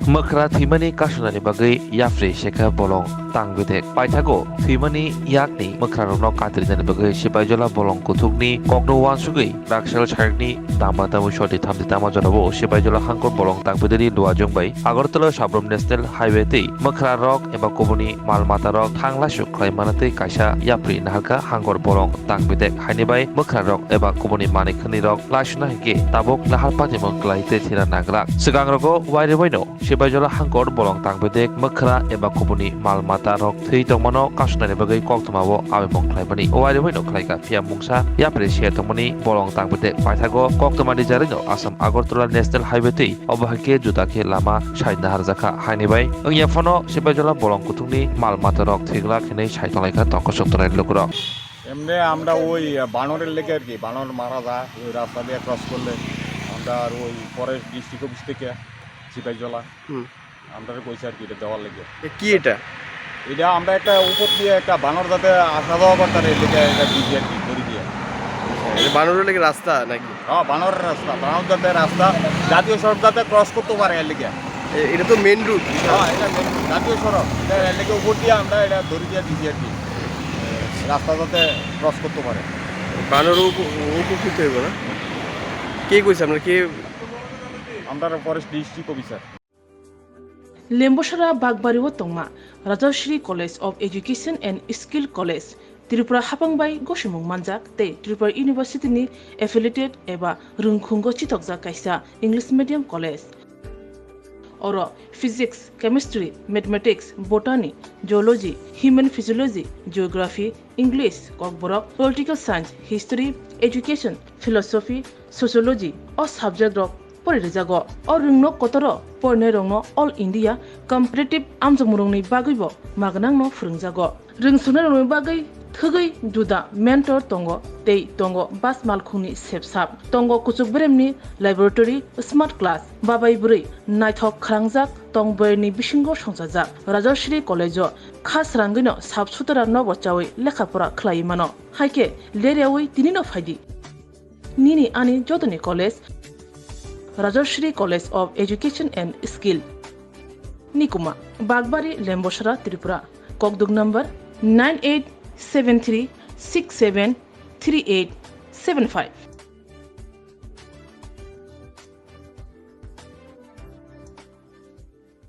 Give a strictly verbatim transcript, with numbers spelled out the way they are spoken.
Mwkhra thwimani kasonani bagwi yapri sekha bolong tang bedek. Paithago thwimani yakni mwkhrarokno katirinani bagwi Sipaijola bolong kuthukni kokno uansugwi Rakshal Sairni tama tamu soti thamti tama jorabo Sipaijola hangkor bolong tang bedekni luajwng bai Agartala Sabrum National Highway tei mwkhrarok eba kubuni mal matarok thang laisuk khlai mano tei kaisa yapri naharkha hangkor bolong tang bedek haini bai mwkhrarok eba kubuni manwi khwnirok laisuna hinkhe tabuk nahar patimung klai tei thwina nangrak. Swkangrogo wairibaino Sipaijola hangkor bolong tang bedek mwkhra eba kubuni mal matarok thwi tongmano kasonani bagwi koktwmao abemung khlaimani. Wairibaino khlaikha phiya mungsa yapri ser tongmani bolong tang bedek paithago koktwmani jarino Assam Agartala National Highway tei obo hai khe juda khe lama sai naharjakha haini bai wngya phano Sipaijola bolong kuthukni mal matarok thwigwlak hinwi sai tonglaikha tongkosok tongnai lukurok. এমনি আমরা ওই আহ, বানরের লেগে আর কি, বানর মারা যায় ওই রাস্তা দিয়ে ক্রস করলে। আমরা আর ওই ফরেস্ট ডিস্ট্রিক্ট অফিস থেকে সিপাহীজলা হুম। আমরা কইছি আর কি, এটা দেওয়ার লেগে। এ, কি এটা? এটা আমরা একটা উপর দিয়ে একটা বানর যাতে আসা যাওয়া করতে পারে, এর লেগে এটা দিছি আর কি, দড়ি দিয়ে। এটা বানরের লেগে রাস্তা নাকি? হ্যাঁ, বানরের রাস্তা, বানর যাতে রাস্তা, জাতীয় সড়ক যাতে ক্রস করতে পারে, এর লেগে। এ, এটা তো মেইন রোড। হ্যাঁ, এটা মেইন রোড, জাতীয় সড়ক। এটা এর লেগে উপর দিয়ে আমরা এটা দড়ি দিয়ে দিছি আর কি, রাস্তা যাতে ক্রস করতে পারে। বানর উপ-, উপকৃত হইব না? কে কইছে আপনার? কে? আমরা forest district officer. Lembosara Bagbari o tongma Rajashri College of Education and Skill College, Tripura hapang bai gosimung manjak tei Tripura University ni affiliated eba rwngkhungo chitokjak kaisa English medium college. Oro Physics, Chemistry, Mathematics, Botany, Zoology, Human Physiology, Geography, English, Kokborok, Political Science, History, Education, Philosophy, Sociology o subject rok pori rijago. O rwngno kotoro porinai rokno All India Competitive amjokmung rokni bagwi bo magnang no phwrwngjago. Rwngsuknai rokni bagwi thwgwi juda mentor tongo tei tongo bas malkhungni sepsap. Tongo kuchuk beremni laboratory, smart class, babai bwrwi naithok khwrangjak tong bwrwini bisingo songchajak. Rajashri College o kha srangwino sap sutara nobo chawi lekha pora khlaiwi mano. Haikhe leryawi tinino phaidi. Nini ani jotoni college, Rajashri College of Education and Skill. Nikuma, Bagbari, Lembosara, Tripura. Kokduk number nine eight seven three six seven three eight seven five.